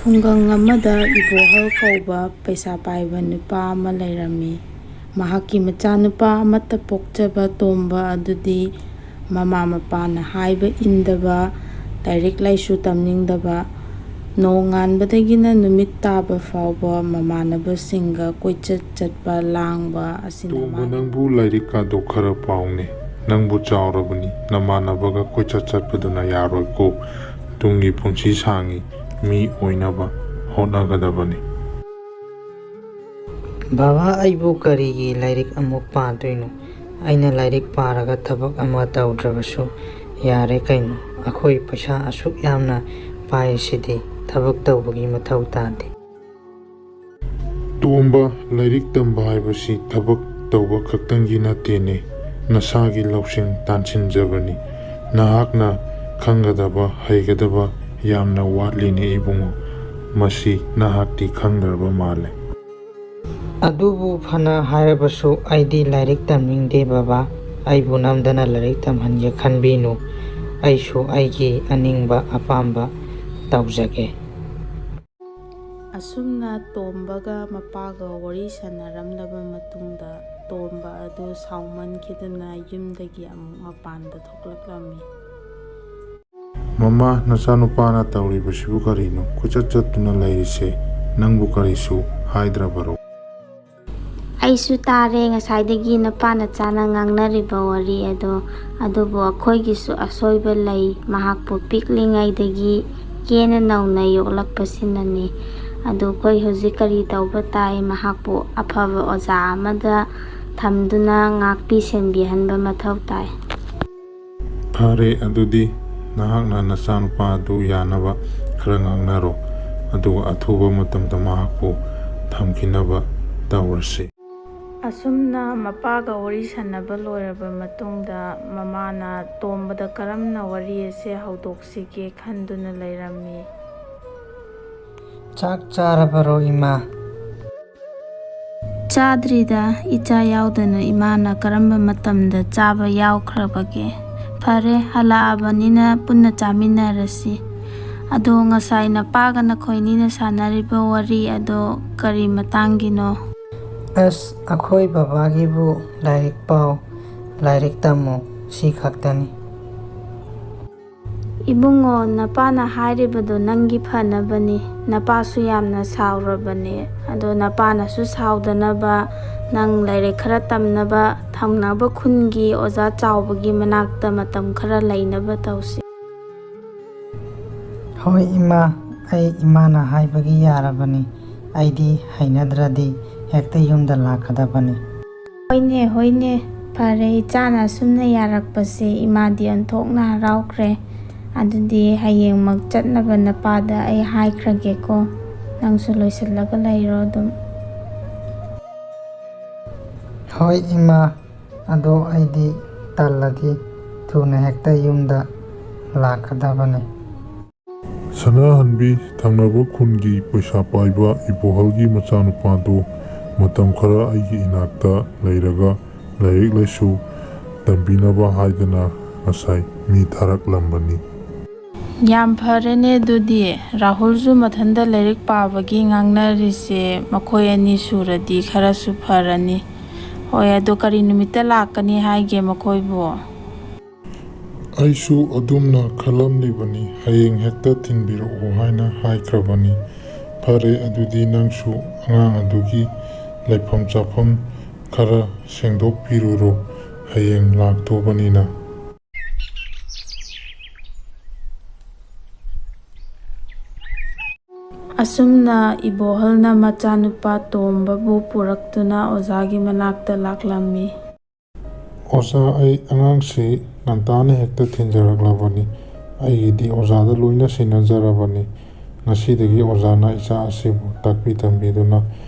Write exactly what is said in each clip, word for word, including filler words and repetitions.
ꯈꯨꯡꯒꯪ ꯑꯃꯗ ꯏꯕꯣꯍꯜ ꯀꯧꯕ ꯄꯩꯁꯥ ꯄꯥꯏꯕ ꯅꯨꯄꯥ ꯑꯃ ꯂꯩꯔꯝꯃꯤ꯫ ꯃꯍꯥꯛꯀꯤ ꯃꯆꯥꯅꯨꯄꯥ ꯑꯃꯠꯇ ꯄꯣꯛꯆꯕ ꯇꯣꯝꯕ ꯑꯗꯨꯗꯤ ꯃꯃꯥ ꯃꯄꯥꯅ ꯍꯥꯏꯕ ꯏꯟꯗꯕ, ꯂꯥꯏꯔꯤꯛ ꯂꯥꯏꯁꯨ ꯇꯝꯅꯤꯡꯗꯕ, ꯅꯣꯡꯉꯥꯟꯕꯗꯒꯤꯅ ꯅꯨꯃꯤꯠ ꯇꯥꯕ ꯐꯥꯎꯕ ꯃꯃꯥꯟꯅꯕꯁꯤꯡꯒ ꯀꯣꯏꯆꯠ ꯆꯠꯄ, ꯂꯥꯡꯕ ꯑꯁꯤꯅ ꯇꯣꯝꯕ, ꯃꯥꯒꯤ ꯅꯪꯕꯨ ꯂꯥꯏꯔꯤꯛ ꯀꯥꯗꯣ ꯈꯔ ꯄꯥꯎꯅꯦ꯫ ꯅꯪꯕꯨ ꯆꯥꯎꯔꯕꯅꯤ, ꯅꯃꯥꯟꯅꯕꯒ ꯀꯣꯏꯆꯠ ꯆꯠꯄꯗꯨꯅ ꯌꯥꯔꯣꯏꯀꯣ꯫ ꯇꯨꯡꯒꯤ ꯄꯨꯟꯁꯤ ꯁꯥꯡꯉꯤ ꯃꯤ ꯑꯣꯏꯅꯕ ꯍꯣꯠꯅꯒꯗꯕꯅꯤ꯫ ꯕꯕꯥ, ꯑꯩꯕꯨ ꯀꯔꯤꯒꯤ ꯂꯥꯏꯔꯤꯛ ꯑꯃꯨꯛ ꯄꯥꯗꯣꯏꯅꯣ? ꯑꯩꯅ ꯂꯥꯏꯔꯤꯛ ꯄꯥꯔꯒ ꯊꯕꯛ ꯑꯃ ꯇꯧꯗ꯭ꯔꯕꯁꯨ ꯌꯥꯔꯦ ꯀꯩꯅꯣ? ꯑꯩꯈꯣꯏ ꯄꯩꯁꯥ ꯑꯁꯨꯛ ꯌꯥꯝꯅ ꯄꯥꯏꯁꯤꯗꯤ, ꯊꯕꯛ ꯇꯧꯕꯒꯤ ꯃꯊꯧ ꯇꯥꯗꯦ꯫ ꯇꯣꯝꯕ, ꯂꯥꯏꯔꯤꯛ ꯇꯝꯕ ꯍꯥꯏꯕꯁꯤ ꯊꯕꯛ ꯇꯧꯕ ꯈꯛꯇꯪꯒꯤ ꯅꯠꯇꯦꯅꯦ, ꯅꯁꯥꯒꯤ ꯂꯧꯁꯤꯡ ꯇꯥꯟꯁꯤꯟꯖꯕꯅꯤ꯫ ꯅꯍꯥꯛꯅ ꯈꯪꯒꯗꯕ, ꯍꯩꯒꯗꯕ ꯌꯥꯝꯅ ꯋꯥꯠꯂꯤꯅꯦ ꯏꯕꯨꯡꯉꯣ꯫ ꯃꯁꯤ ꯅꯍꯥꯛꯇꯤ ꯈꯪꯗ꯭ꯔꯕ ꯃꯥꯜꯂꯦ꯫ ꯑꯗꯨꯕꯨ ꯐꯅ ꯍꯥꯏꯔꯕꯁꯨ ꯑꯩꯗꯤ ꯂꯥꯏꯔꯤꯛ ꯇꯝꯅꯤꯡꯗꯦ ꯕꯕꯥ꯫ ꯑꯩꯕꯨ ꯅꯝꯗꯅ ꯂꯥꯏꯔꯤꯛ ꯇꯝꯍꯟꯒꯦ ꯈꯟꯕꯤꯅꯨ꯫ ꯑꯩꯁꯨ ꯑꯩꯒꯤ ꯑꯅꯤꯡꯕ ꯑꯄꯥꯝꯕ ꯇꯧꯖꯒꯦ꯫ ꯑꯁꯨꯝꯅ ꯇꯣꯝꯕꯒ ꯃꯄꯥꯒ ꯋꯥꯔꯤ ꯁꯥꯟꯅꯔꯝꯂꯕ ꯃꯇꯨꯡꯗ, ꯇꯣꯝꯕ ꯑꯗꯨ ꯁꯥꯎꯃꯟꯈꯤꯗꯨꯅ ꯌꯨꯝꯗꯒꯤ ꯑꯃꯨꯛ ꯃꯄꯥꯟꯗ ꯊꯣꯛꯂꯛꯂꯝꯃꯤ꯫ ꯃꯃꯥ, ꯅꯆꯥꯅꯨꯄꯥꯅ ꯇꯧꯔꯤꯕꯁꯤꯕꯨ ꯀꯔꯤꯅꯣ? ꯀꯣꯏꯆꯠ ꯆꯠꯇꯨꯅ ꯂꯩꯔꯤꯁꯦ ꯅꯪꯕꯨ ꯀꯔꯤꯁꯨ ꯍꯥꯏꯗ꯭ꯔꯕꯔꯣ? ꯑꯩꯁꯨ ꯇꯥꯔꯦ ꯉꯁꯥꯏꯗꯒꯤ ꯅꯄꯥ ꯅꯆꯥꯅ ꯉꯥꯡꯅꯔꯤꯕ ꯋꯥꯔꯤ ꯑꯗꯣ, ꯑꯗꯨꯕꯨ ꯑꯩꯈꯣꯏꯒꯤꯁꯨ ꯑꯁꯣꯏꯕ ꯂꯩ꯫ ꯃꯍꯥꯛꯄꯨ ꯄꯤꯛꯂꯤꯉꯩꯗꯒꯤ ꯀꯦꯅ ꯅꯧꯅ ꯌꯣꯛꯂꯛꯄꯁꯤꯅꯅꯤ꯫ ꯑꯗꯨ ꯑꯩꯈꯣꯏ ꯍꯧꯖꯤꯛ ꯀꯔꯤ ꯇꯧꯕ ꯇꯥꯏ? ꯃꯍꯥꯛꯄꯨ ꯑꯐꯕ ꯑꯣꯖꯥ ꯑꯃꯗ ꯊꯝꯗꯨꯅ ꯉꯥꯛꯄꯤ ꯁꯦꯟꯕꯤꯍꯟꯕ ꯃꯊꯧ ꯇꯥꯏ꯫ ꯐꯔꯦ, ꯑꯗꯨꯗꯤ ꯅꯍꯥꯛꯅ ꯅꯆꯥꯅꯨꯄꯥ ꯑꯗꯨ ꯌꯥꯅꯕ ꯈꯔ ꯉꯥꯡꯅꯔꯣ, ꯑꯗꯨꯒ ꯑꯊꯨꯕ ꯃꯇꯝꯗ ꯃꯍꯥꯛꯄꯨ ꯊꯝꯈꯤꯅꯕ ꯇꯧꯔꯁꯤ꯫ ꯑꯁꯨꯝꯅ ꯃꯄꯥꯒ ꯋꯥꯔꯤ ꯁꯥꯟꯅꯕ ꯂꯣꯏꯔꯕ ꯃꯇꯨꯡꯗ, ꯃꯃꯥꯅ ꯇꯣꯝꯕꯗ ꯀꯔꯝꯅ ꯋꯥꯔꯤ ꯑꯁꯦ ꯍꯧꯗꯣꯛꯁꯤꯒꯦ ꯈꯟꯗꯨꯅ ꯂꯩꯔꯝꯃꯤ꯫ ꯆꯥꯛ ꯆꯥꯔꯕꯔꯣ, ꯏꯃꯥ? ꯆꯥꯗ꯭ꯔꯤꯗ, ꯏꯆꯥ ꯌꯥꯎꯗꯅ ꯏꯃꯥꯅ ꯀꯔꯝꯕ ꯃꯇꯝꯗ ꯆꯥꯕ ꯌꯥꯎꯈ꯭ꯔꯕꯒꯦ? ꯐꯔꯦ, ꯍꯜꯂꯛꯑꯕꯅꯤꯅ ꯄꯨꯟꯅ ꯆꯥꯃꯤꯟꯅꯔꯁꯤ꯫ ꯑꯗꯣ ꯉꯁꯥꯏ ꯅꯄꯥꯒ ꯅꯈꯣꯏꯅꯤꯅ ꯁꯥꯟꯅꯔꯤꯕ ꯋꯥꯔꯤ ꯑꯗꯣ ꯀꯔꯤ ꯃꯇꯥꯡꯒꯤꯅꯣ? ꯑꯁ, ꯑꯩꯈꯣꯏ ꯕꯕꯥꯒꯤꯕꯨ ꯂꯥꯏꯔꯤꯛ ꯄꯥꯎ, ꯂꯥꯏꯔꯤꯛ ꯇꯝꯃꯨ, ꯁꯤ ꯈꯛꯇꯅꯤ꯫ ꯏꯕꯨꯡꯉꯣ, ꯅꯄꯥꯅ ꯍꯥꯏꯔꯤꯕꯗꯣ ꯅꯪꯒꯤ ꯐꯅꯕꯅꯤ꯫ ꯅꯄꯥꯁꯨ ꯌꯥꯝꯅ ꯁꯥꯎꯔꯕꯅꯦ꯫ ꯑꯗꯣ ꯅꯄꯥꯅꯁꯨ ꯁꯥꯎꯗꯅꯕ, ꯅꯪ ꯂꯥꯏꯔꯤꯛ ꯈꯔ ꯇꯝꯅꯕ, ꯊꯪꯅꯕ ꯈꯨꯟꯒꯤ ꯑꯣꯖꯥ ꯆꯥꯎꯕꯒꯤ ꯃꯅꯥꯛꯇ ꯃꯇꯝ ꯈꯔ ꯂꯩꯅꯕ ꯇꯧꯁꯤ꯫ ꯍꯣꯏ ꯏꯃꯥ, ꯑꯩ ꯏꯃꯥꯅ ꯍꯥꯏꯕꯒꯤ ꯌꯥꯔꯕꯅꯤ꯫ ꯑꯩꯗꯤ ꯍꯩꯅꯗ꯭ꯔꯗꯤ ꯍꯦꯛꯇ ꯌꯨꯝꯗ ꯂꯥꯛꯀꯗꯕꯅꯤ꯫ ꯍꯣꯏꯅꯦ, ꯍꯣꯏꯅꯦ, ꯐꯔꯦ, ꯏꯆꯥꯅ ꯑꯁꯨꯝꯅ ꯌꯥꯔꯛꯄꯁꯦ ꯏꯃꯥꯗꯤ ꯑꯣꯟꯊꯣꯛꯅ ꯍꯔꯥꯎꯈ꯭ꯔꯦ꯫ ꯑꯗꯨꯗꯤ ꯍꯌꯦꯡꯃꯛ ꯆꯠꯅꯕ ꯅꯄꯥꯗ ꯑꯩ ꯍꯥꯏꯈ꯭ꯔꯒꯦꯀꯣ꯫ ꯅꯪꯁꯨ ꯂꯣꯏꯁꯤꯜꯂꯒ ꯂꯩꯔꯣ ꯑꯗꯨꯝ꯫ ꯍꯣꯏ ꯏꯃꯥ, ꯑꯗꯣ ꯑꯩꯗꯤ ꯇꯜꯂꯗꯤ ꯊꯨꯅ ꯍꯦꯛꯇ ꯌꯨꯝꯗ ꯂꯥꯛꯀꯗꯕꯅꯤ꯫ ꯁꯅꯥꯍꯟꯕꯤ, ꯊꯪꯅꯕ ꯈꯨꯟꯒꯤ ꯄꯩꯁꯥ ꯄꯥꯏꯕ ꯏꯕꯣꯍꯜꯒꯤ ꯃꯆꯥꯅꯨꯄꯥꯗꯨ ꯃꯇꯝ ꯈꯔ ꯑꯩꯒꯤ ꯏꯅꯥꯛꯇ ꯂꯩꯔꯒ ꯂꯥꯏꯔꯤꯛ ꯂꯥꯏꯁꯨ ꯇꯝꯕꯤꯅꯕ ꯍꯥꯏꯗꯅ ꯉꯁꯥꯏ ꯃꯤ ꯊꯥꯔꯛꯂꯝꯕꯅꯤ꯫ ꯌꯥꯝ ꯐꯔꯦꯅꯦ ꯑꯗꯨꯗꯤ꯫ ꯔꯥꯍꯨꯜꯁꯨ ꯃꯊꯟꯇ ꯂꯥꯏꯔꯤꯛ ꯄꯥꯕꯒꯤ ꯉꯥꯡꯅꯔꯤꯁꯦ ꯃꯈꯣꯏ ꯑꯅꯤ ꯁꯨꯔꯗꯤ ꯈꯔꯁꯨ ꯐꯔꯅꯤ꯫ ꯍꯣꯏ, ꯑꯗꯣ ꯀꯔꯤ ꯅꯨꯃꯤꯠꯇ ꯂꯥꯛꯀꯅꯤ ꯍꯥꯏꯒꯦ ꯃꯈꯣꯏꯕꯨ? ꯑꯩꯁꯨ ꯑꯗꯨꯝꯅ ꯈꯜꯂꯝꯂꯤꯕꯅꯤ, ꯍꯌꯦꯡ ꯍꯦꯛꯇ ꯊꯤꯟꯕꯤꯔꯛꯎ ꯍꯥꯏꯅ ꯍꯥꯏꯈ꯭ꯔꯕꯅꯤ꯫ ꯐꯔꯦ, ꯑꯗꯨꯗꯤ ꯅꯪꯁꯨ ꯑꯉꯥꯡ ꯑꯗꯨꯒꯤ ꯂꯩꯐꯝ ꯆꯥꯐꯝ ꯈꯔ ꯁꯦꯡꯗꯣꯛꯄꯤꯔꯨꯔꯣ, ꯍꯌꯦꯡ ꯂꯥꯛꯇꯧꯕꯅꯤꯅ꯫ ꯑꯁꯨꯝꯅ ꯏꯕꯣꯍꯜꯅ ꯃꯆꯥꯅꯨꯄꯥ ꯇꯣꯝꯕꯕꯨ ꯄꯨꯔꯛꯇꯨꯅ ꯑꯣꯖꯥꯒꯤ ꯃꯅꯥꯛꯇ ꯂꯥꯛꯂꯝꯃꯤ꯫ ꯑꯣꯖꯥ, ꯑꯩ ꯑꯉꯥꯡꯁꯤ ꯉꯟꯇꯥꯅ ꯍꯦꯛꯇ ꯊꯤꯟꯖꯔꯛꯂꯕꯅꯤ꯫ ꯑꯩꯒꯤꯗꯤ ꯑꯣꯖꯥꯗ ꯂꯣꯏꯅ ꯁꯤꯟꯅꯖꯔꯕꯅꯤ꯫ ꯉꯁꯤꯗꯒꯤ ꯑꯣꯖꯥꯅ ꯏꯆꯥ ꯑꯁꯤꯕꯨ ꯇꯥꯛꯄꯤ ꯇꯝꯕꯤꯗꯨꯅ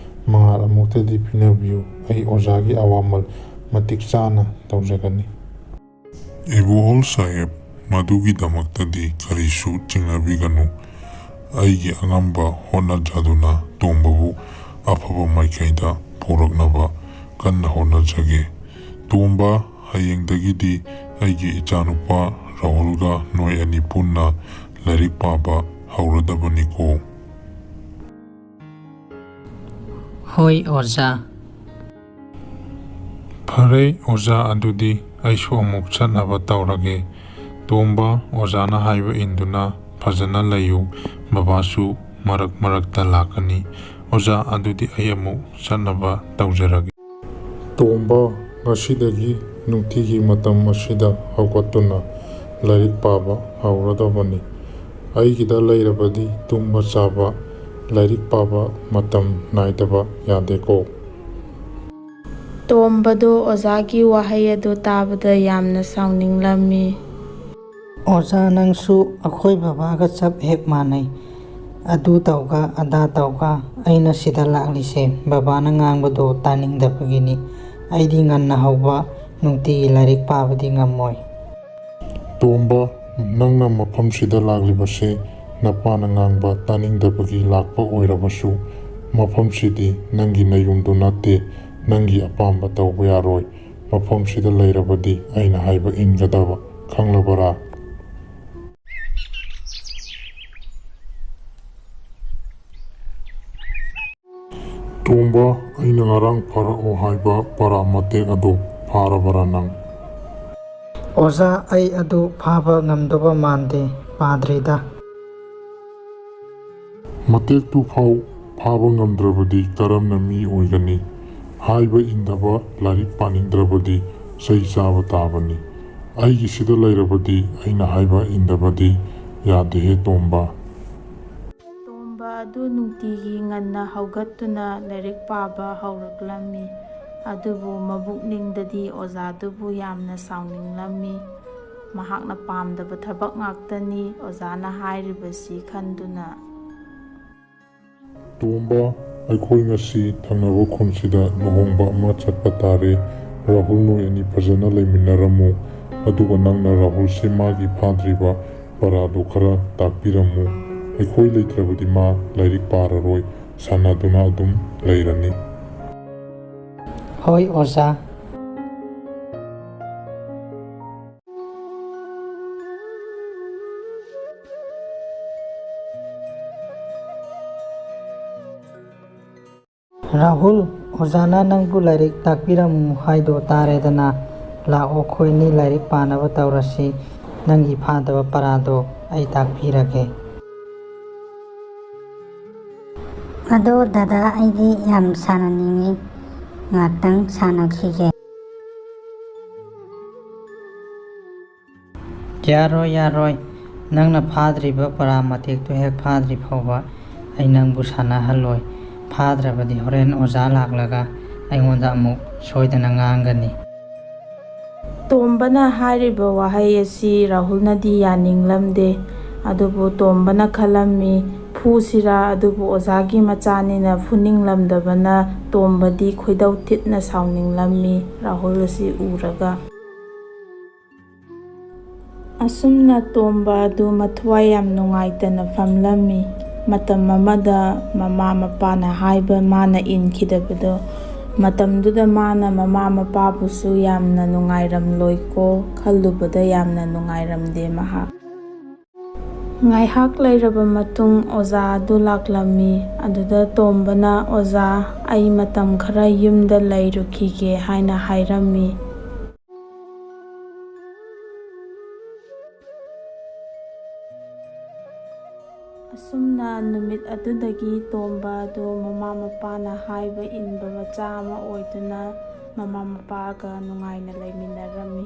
ꯃꯉꯥꯜ ꯑꯃꯨꯛꯇꯗꯤ ꯄꯤꯅꯕꯤꯌꯨ꯫ ꯑꯩ ꯑꯣꯖꯥꯒꯤ ꯑꯋꯥꯃꯜ ꯃꯇꯤꯛ ꯆꯥꯅ ꯇꯧꯖꯒꯅꯤ꯫ ꯏꯕꯣꯍꯜ ꯁꯥꯍꯦꯕ, ꯃꯗꯨꯒꯤꯗꯃꯛꯇꯗꯤ ꯀꯔꯤꯁꯨ ꯆꯤꯡꯅꯕꯤꯒꯅꯨ꯫ ꯑꯩꯒꯤ ꯑꯉꯝꯕ ꯍꯣꯠꯅꯖꯗꯨꯅ ꯇꯣꯝꯕꯕꯨ ꯑꯐꯕ ꯃꯥꯏꯀꯩꯗ ꯄꯨꯔꯛꯅꯕ ꯀꯟꯅ ꯍꯣꯠꯅꯖꯒꯦ꯫ ꯇꯣꯝꯕ, ꯍꯌꯦꯡꯗꯒꯤꯗꯤ ꯑꯩꯒꯤ ꯏꯆꯥꯅꯨꯄꯥ ꯔꯥꯍꯨꯜꯒ ꯅꯣꯏ ꯑꯅꯤ ꯄꯨꯟꯅ ꯂꯥꯏꯔꯤꯛ ꯄꯥꯕ ꯍꯧꯔꯗꯕꯅꯤꯀꯣ꯫ ꯍꯣꯏ ꯑꯣꯖꯥ꯫ ꯐꯔꯦ ꯑꯣꯖꯥ, ꯑꯗꯨꯗꯤ ꯑꯩꯁꯨ ꯑꯃꯨꯛ ꯆꯠꯅꯕ ꯇꯧꯔꯒꯦ꯫ ꯇꯣꯝꯕ, ꯑꯣꯖꯥꯅ ꯍꯥꯏꯕ ꯏꯟꯗꯨꯅ ꯐꯖꯅ ꯂꯩꯌꯨ꯫ ꯕꯕꯥꯁꯨ ꯃꯔꯛ ꯃꯔꯛꯇ ꯂꯥꯛꯀꯅꯤ꯫ ꯑꯣꯖꯥ, ꯑꯗꯨꯗꯤ ꯑꯩ ꯑꯃꯨꯛ ꯆꯠꯅꯕ ꯇꯧꯖꯔꯒꯦ꯫ ꯇꯣꯝꯕ, ꯉꯁꯤꯗꯒꯤ ꯅꯨꯡꯇꯤꯒꯤ ꯃꯇꯝ ꯑꯁꯤꯗ ꯍꯧꯒꯠꯇꯨꯅ ꯂꯥꯏꯔꯤꯛ ꯄꯥꯕ ꯍꯧꯔꯗꯕꯅꯤ꯫ ꯑꯩꯒꯤꯗ ꯂꯩꯔꯕꯗꯤ ꯇꯨꯝꯕ ꯆꯥꯕ, ꯂꯥꯏꯔꯤꯛ ꯄꯥꯕ ꯃꯇꯝ ꯅꯥꯏꯗꯕ ꯌꯥꯗꯦꯀꯣ꯫ ꯇꯣꯝꯕꯗꯨ ꯑꯣꯖꯥꯒꯤ ꯋꯥꯍꯩ ꯑꯗꯨ ꯇꯥꯕꯗ ꯌꯥꯝꯅ ꯁꯥꯎꯅꯤꯡꯂꯝꯃꯤ꯫ ꯑꯣꯖꯥ, ꯅꯪꯁꯨ ꯑꯩꯈꯣꯏ ꯕꯕꯥꯒ ꯆꯞ ꯍꯦꯛ ꯃꯥꯟꯅꯩ꯫ ꯑꯗꯨ ꯇꯧꯒ ꯑꯗꯥ ꯇꯧꯒ ꯑꯩꯅ ꯁꯤꯗ ꯂꯥꯛꯂꯤꯁꯦ ꯕꯕꯥꯅ ꯉꯥꯡꯕꯗꯣ ꯇꯥꯅꯤꯡꯗꯕꯒꯤꯅꯤ꯫ ꯑꯩꯗꯤ ꯉꯟꯅ ꯍꯧꯕ, ꯅꯨꯡꯇꯤꯒꯤ ꯂꯥꯏꯔꯤꯛ ꯄꯥꯕꯗꯤ ꯉꯝꯃꯣꯏ꯫ ꯇꯣꯝꯕ, ꯅꯪꯅ ꯃꯐꯝꯁꯤꯗ ꯂꯥꯛꯂꯤꯕꯁꯦ ꯅꯄꯥꯅ ꯉꯥꯡꯕ ꯇꯥꯅꯤꯡꯗꯕꯒꯤ ꯂꯥꯛꯄ ꯑꯣꯏꯔꯕꯁꯨ, ꯃꯐꯝꯁꯤꯗꯤ ꯅꯪꯒꯤ ꯅꯌꯨꯝꯗꯨ ꯅꯠꯇꯦ꯫ ꯅꯪꯒꯤ ꯑꯄꯥꯝꯕ ꯇꯧꯕ ꯌꯥꯔꯣꯏ꯫ ꯃꯐꯝꯁꯤꯗ ꯂꯩꯔꯕꯗꯤ ꯑꯩꯅ ꯍꯥꯏꯕ ꯏꯟꯒꯗꯕ, ꯈꯪꯂꯕꯔꯥ? ꯇꯣꯝꯕ, ꯑꯩꯅ ꯉꯔꯥꯡ ꯐꯥꯔꯛꯑꯣ ꯍꯥꯏꯕ ꯄꯔꯥ ꯃꯇꯦꯛ ꯑꯗꯨ ꯐꯥꯔꯕꯔꯥ ꯅꯪ? ꯑꯣꯖꯥ, ꯑꯩ ꯑꯗꯨ ꯐꯥꯕ ꯉꯝꯗꯧꯕ ꯃꯥꯟꯗꯦ, ꯄꯥꯗ꯭ꯔꯤꯗ꯫ ꯃꯇꯦꯛꯇꯨ ꯐꯥꯎ ꯐꯥꯕ ꯉꯝꯗ꯭ꯔꯕꯗꯤ ꯀꯔꯝꯅ ꯃꯤ ꯑꯣꯏꯒꯅꯤ? ꯍꯥꯏꯕ ꯏꯟꯗꯕ, ꯂꯥꯏꯔꯤꯛ ꯄꯥꯅꯤꯡꯗ꯭ꯔꯕꯗꯤ ꯆꯩ ꯆꯥꯕ ꯇꯥꯕꯅꯤ꯫ ꯑꯩꯒꯤꯁꯤꯗ ꯂꯩꯔꯕꯗꯤ ꯑꯩꯅ ꯍꯥꯏꯕ ꯏꯟꯗꯕꯗꯤ ꯌꯥꯗꯦꯍꯦ ꯇꯣꯝꯕ꯫ ꯇꯣꯝꯕ ꯑꯗꯨ ꯅꯨꯡꯇꯤꯒꯤ ꯉꯟꯅ ꯍꯧꯒꯠꯇꯨꯅ ꯂꯥꯏꯔꯤꯛ ꯄꯥꯕ ꯍꯧꯔꯛꯂꯝꯃꯤ꯫ ꯑꯗꯨꯕꯨ ꯃꯕꯨꯛꯅꯤꯡꯗꯗꯤ ꯑꯣꯖꯥꯗꯨꯕꯨ ꯌꯥꯝꯅ ꯁꯥꯎꯅꯤꯡꯂꯝꯃꯤ꯫ ꯃꯍꯥꯛꯅ ꯄꯥꯝꯗꯕ ꯊꯕꯛ ꯉꯥꯛꯇꯅꯤ ꯑꯣꯖꯥꯅ ꯍꯥꯏꯔꯤꯕꯁꯤ ꯈꯟꯗꯨꯅ꯫ ꯇꯣꯝꯕ, ꯑꯩꯈꯣꯏ ꯉꯁꯤ ꯊꯪꯅꯕ ꯈꯨꯟꯁꯤꯗ ꯂꯨꯍꯣꯡꯕ ꯑꯃ ꯆꯠꯄ ꯇꯥꯔꯦ꯫ ꯔꯥꯍꯨꯜ, ꯅꯣꯏ ꯑꯅꯤ ꯐꯖꯅ ꯂꯩꯃꯤꯟꯅꯔꯝꯃꯨ꯫ ꯑꯗꯨꯒ ꯅꯪꯅ ꯔꯥꯍꯨꯜꯁꯦ ꯃꯥꯒꯤ ꯐꯥꯗ꯭ꯔꯤꯕ ꯄꯔꯥꯗꯨ ꯈꯔ ꯇꯥꯛꯄꯤꯔꯝꯃꯨ꯫ ꯑꯩꯈꯣꯏ ꯂꯩꯇ꯭ꯔꯕꯗꯤ ꯃꯥ ꯂꯥꯏꯔꯤꯛ ꯄꯥꯔꯔꯣꯏ, ꯁꯥꯟꯅꯗꯨꯅ ꯑꯗꯨꯝ ꯂꯩꯔꯅꯤ꯫ ꯍꯣꯏ ꯑꯣꯖꯥ꯫ ꯔꯥꯍꯨꯜ, ꯑꯣꯖꯥꯅ ꯅꯪꯕꯨ ꯂꯥꯏꯔꯤꯛ ꯇꯥꯛꯄꯤꯔꯝꯃꯨ ꯍꯥꯏꯗꯣ ꯇꯥꯔꯦꯗꯅ꯫ ꯂꯥꯛꯑꯣ, ꯑꯩꯈꯣꯏꯅꯤ ꯂꯥꯏꯔꯤꯛ ꯄꯥꯅꯕ ꯇꯧꯔꯁꯤ꯫ ꯅꯪꯒꯤ ꯐꯥꯗꯕ ꯄꯔꯥꯗꯣ ꯑꯩ ꯇꯥꯛꯄꯤꯔꯒꯦ꯫ ꯑꯗꯣ ꯗꯗꯥ, ꯑꯩꯗꯤ ꯌꯥꯝ ꯁꯥꯟꯅꯅꯤꯡꯉꯤ, ꯉꯥꯛꯇꯪ ꯁꯥꯟꯅꯈꯤꯒꯦ꯫ ꯌꯥꯔꯣꯏ, ꯌꯥꯔꯣꯏ꯫ ꯅꯪꯅ ꯐꯥꯗ꯭ꯔꯤꯕ ꯄꯔꯥ ꯃꯇꯦꯛꯇꯨ ꯍꯦꯛ ꯐꯥꯗ꯭ꯔꯤ ꯐꯥꯎꯕ ꯑꯩ ꯅꯪꯕꯨ ꯁꯥꯟꯅꯍꯜꯂꯣꯏ꯫ ꯐꯥꯗ꯭ꯔꯕꯗꯤ ꯍꯣꯔꯦꯟ ꯑꯣꯖꯥ ꯂꯥꯛꯂꯒ ꯑꯩꯉꯣꯟꯗ ꯑꯃꯨꯛ ꯁꯣꯏꯗꯅ ꯉꯥꯡꯒꯅꯤ꯫ ꯇꯣꯝꯕꯅ ꯍꯥꯏꯔꯤꯕ ꯋꯥꯍꯩ ꯑꯁꯤ ꯔꯥꯍꯨꯜꯅꯗꯤ ꯌꯥꯅꯤꯡꯂꯝꯗꯦ꯫ ꯑꯗꯨꯕꯨ ꯇꯣꯝꯕꯅ ꯈꯜꯂꯝꯃꯤ, ꯐꯨꯁꯤꯔꯥ, ꯑꯗꯨꯕꯨ ꯑꯣꯖꯥꯒꯤ ꯃꯆꯥꯅꯤꯅ ꯐꯨꯅꯤꯡꯂꯝꯗꯕꯅ ꯇꯣꯝꯕꯗꯤ ꯈꯣꯏꯗꯧ ꯊꯤꯠꯅ ꯁꯥꯎꯅꯤꯡꯂꯝꯃꯤ ꯔꯥꯍꯨꯜ ꯑꯁꯤ ꯎꯔꯒ꯫ ꯑꯁꯨꯝꯅ ꯇꯣꯝꯕ ꯑꯗꯨ ꯃꯊ꯭ꯋꯥꯏ ꯌꯥꯝ ꯅꯨꯡꯉꯥꯏꯇꯅ ꯐꯝꯂꯝꯃꯤ꯫ ꯃꯇꯝ ꯑꯃꯗ ꯃꯃꯥ ꯃꯄꯥꯅ ꯍꯥꯏꯕ ꯃꯥꯅ ꯏꯟꯈꯤꯗꯕꯗꯣ, ꯃꯇꯝꯗꯨꯗ ꯃꯥꯅ ꯃꯃꯥ ꯃꯄꯥꯕꯨꯁꯨ ꯌꯥꯝꯅ ꯅꯨꯡꯉꯥꯏꯔꯝꯂꯣꯏꯀꯣ ꯈꯜꯂꯨꯕꯗ ꯌꯥꯝꯅ ꯅꯨꯡꯉꯥꯏꯔꯝꯗꯦ ꯃꯍꯥꯛ꯫ ꯉꯥꯏꯍꯥꯛ ꯂꯩꯔꯕ ꯃꯇꯨꯡ ꯑꯣꯖꯥ ꯑꯗꯨ ꯂꯥꯛꯂꯝꯃꯤ꯫ ꯑꯗꯨꯗ ꯇꯣꯝꯕꯅ, "ꯑꯣꯖꯥ, ꯑꯩ ꯃꯇꯝ ꯈꯔ ꯌꯨꯝꯗ ꯂꯩꯔꯨꯈꯤꯒꯦ" ꯍꯥꯏꯅ ꯍꯥꯏꯔꯝꯃꯤ꯫ ꯑꯁꯨꯝꯅ ꯅꯨꯃꯤꯠ ꯑꯗꯨꯗꯒꯤ ꯇꯣꯝꯕ ꯑꯗꯨ ꯃꯃꯥ ꯃꯄꯥꯅ ꯍꯥꯏꯕ ꯏꯟꯕ ꯃꯆꯥ ꯑꯃ ꯑꯣꯏꯗꯨꯅ ꯃꯃꯥ ꯃꯄꯥꯒ ꯅꯨꯡꯉꯥꯏꯅ ꯂꯩꯃꯤꯟꯅꯔꯝꯃꯤ꯫